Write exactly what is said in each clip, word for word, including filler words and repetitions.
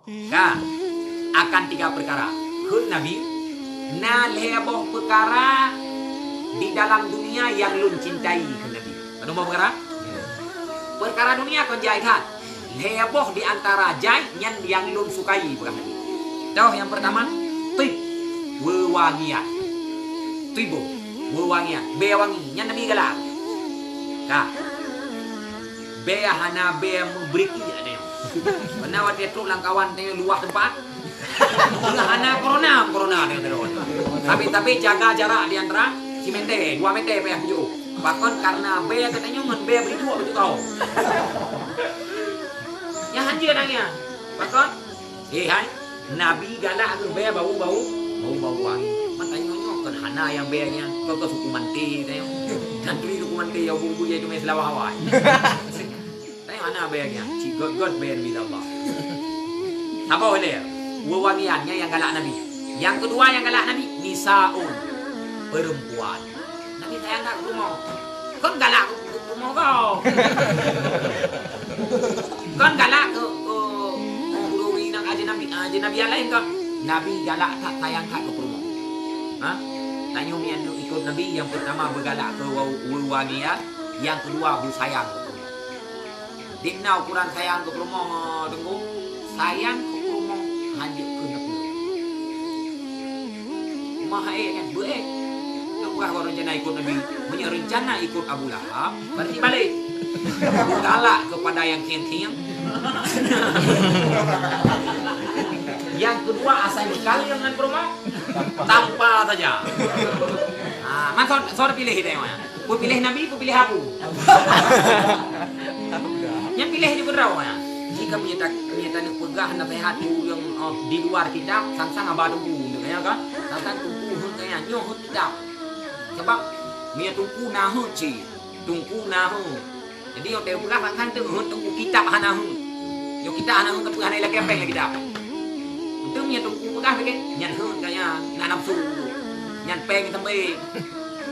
Ka, akan tiga peukara. Kheun Nabi, "Na lhée boh peukara di dalam dunia nyang lôn cintai," kheun Nabi. Padum boh peukara? Peukara dunia kon jai that. Lhée boh di antara jai nyan nyang lôn sukai, peugah Nabi. Toh nyang peurtama, tib, wewangian. Tibo, wewangian, bée wangi, nyan Nabi galak. Ka. Bée hana bée meubriki, ada nyoe. Pernah watée trok lam kawan teuh luwah teumpat. Hana corona, corona teuh terus. Tapi, tapi jaga jarak di antara si meter, dua meter payah tujoh. Pakon karena bée geutanyoe ngon bée beujuak beutôi. Nyang hanjeuet nyan. Pakon? Eh, hai, Nabi galak keu bée bau-bau, bau-bau wangi. Maka nyoe nyoe kon hana nyang bée nyan, kon, kon suku Mante tanyoe. Dan turi suku Mante ya bu-bu ya cuma Selawah awai. Tanyoe hana bée nyan, cit got-got bée Nabi Allah. Saboh lé, wewangian nyan nyang galak Nabi. Nyang keudua nyang galak Nabi, nisaun, perempuan. Nabi sayang that keu rumoh. Kon galak keu, keu rumoh kau. Kon galak keu, keu, keu ureueng inong ajinabi, ajinabi nyang laén kau. Nabi galak that sayang that keu rumoh. Ha? Tanyoe meunyoe ikot Nabi nyang peurtama beugalak keu wa-, wewangian, nyang keudua beusayang keu rumoh. Di na ukuran sayang keu peurumoh, Teungku. Sayang keu peurumoh hana keu neupeu. Mah eh nyan beuet. Teungku, rencana ikut Nabi. Meunyoe rencana ikut Abu Lahab, berarti balik. Galak kepada yang khiang-khiang. Yang kedua, asai bekal dengan peurumoh. Tampa saja. Ah, man sor, sor pilih dia, ya. Peupiléh Nabi, peupiléh aku. Nyan piléh ju keudroe nyan. Jika meunyoe ta-, meunyoe taneuk peugah naseuhat keu ureueng, oh, di luar kitab, sang-sang haba teungku, nyan kan? Sang-sang teungku heuet nyan, nyoe heuet kitab. Sabab meunyoe teungku na heuet cit, teungku na heuet. Jadi nyoe teupeugah sang-sang teungku heuet, teungku kitab hana heuet. Nyoe kitab hana heuet, teungku hana ilakée péng lé kitab. Teungku nyan teungku peugah lagée nyan heuet ka nyan, na nafeusu. Nyan péng teumé.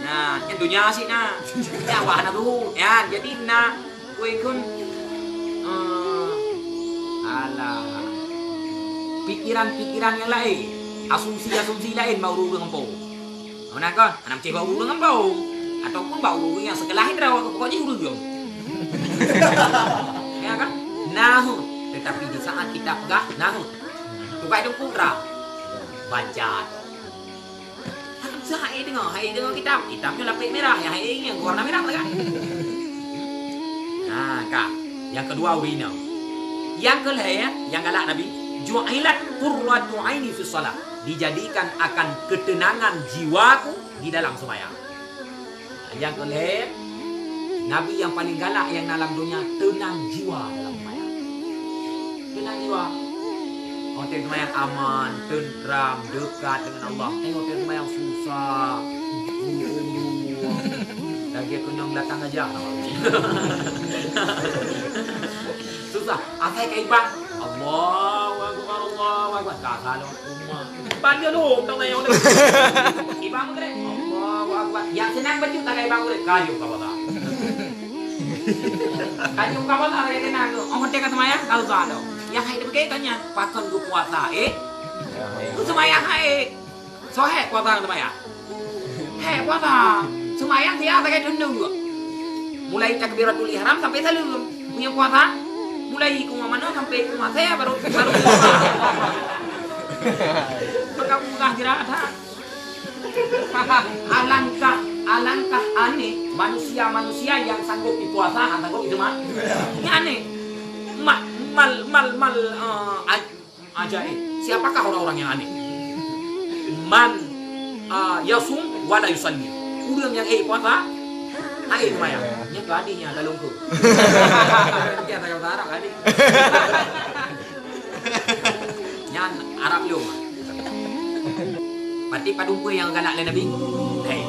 Nyan, nyan donya sih na. Nyan awak hana tuhu. Nyan, jadi na kue kun, eh, alah. Pikiran-pikiran nyang laén, asumsi-asumsi laén bak ureueng-ureueng ampo. Meunan kon, hana meucéh bak ureueng ampo. Ataupun bak ureueng nyang seukeulaih droe, pokok jih ureueng. Ya kan? Nah, tetapi di saat kita peugah, nah, tukai dong putra. Bancat. Hai deungoe, hai deungoe kitab. Kitab nyoe lapék mirah, ya hai nyan warna mirah lah kan. Nah, ka. Yang kedua ureueng inong. Yang kelhée, yang galak Nabi, ju'ilat qurratu aini fi shalah. Dijadikan akan ketenangan jiwaku di dalam sembahyang. Yang kelhée, Nabi nyang paleng galak nyang na lam donya teunang jiwa dalam seumayang. Teunang jiwa. Watée seumayang aman, teuntram, dekat dengan Allah. Tapi watée seumayang susah, lagée keunong latang gajah. Susah. Asai ka ibang, Allahu Akbar, Allahu Akbar. Ka salom. Ban dia lom tong nayong dia. Ibang Maghrib. Allahu Akbar. Yang senang bacut tak ibang Maghrib. Kayu ka bata. Kayu ka bata lagi kena tu. Oh, dia kata maya, kau tak ada. Yang hai dia pakai tanya, pakon ku puasa, eh? Ku semaya hai. Sohe puasa kata maya. Hei, puasa. Sembahyang siat sagai dundun dua. Mulai takbiratul ihram sampai saleuem. Meunyoe puasa, mulai kumat manoe sampai kumat saya baru, baru. Maka buka istirahat, ha? Alangkah, alangkah aneh manusia-manusia yang sanggup dipuasa, ha, sanggup itu mah. Ini aneh. Ma-, mal, mal, mal, eh, aj-, Ajaib. Siapakah orang-orang yang aneh? Man, ah, yasum wa la yusalli. Ureueng nyang ék puasa, hana ék seumayang. Nyan ka adéh nyan lalong keu. Nyan ka Arab ka adéh. Nyan Arab lom. Berarti padum peue nyang galak lé Nabi? Hei.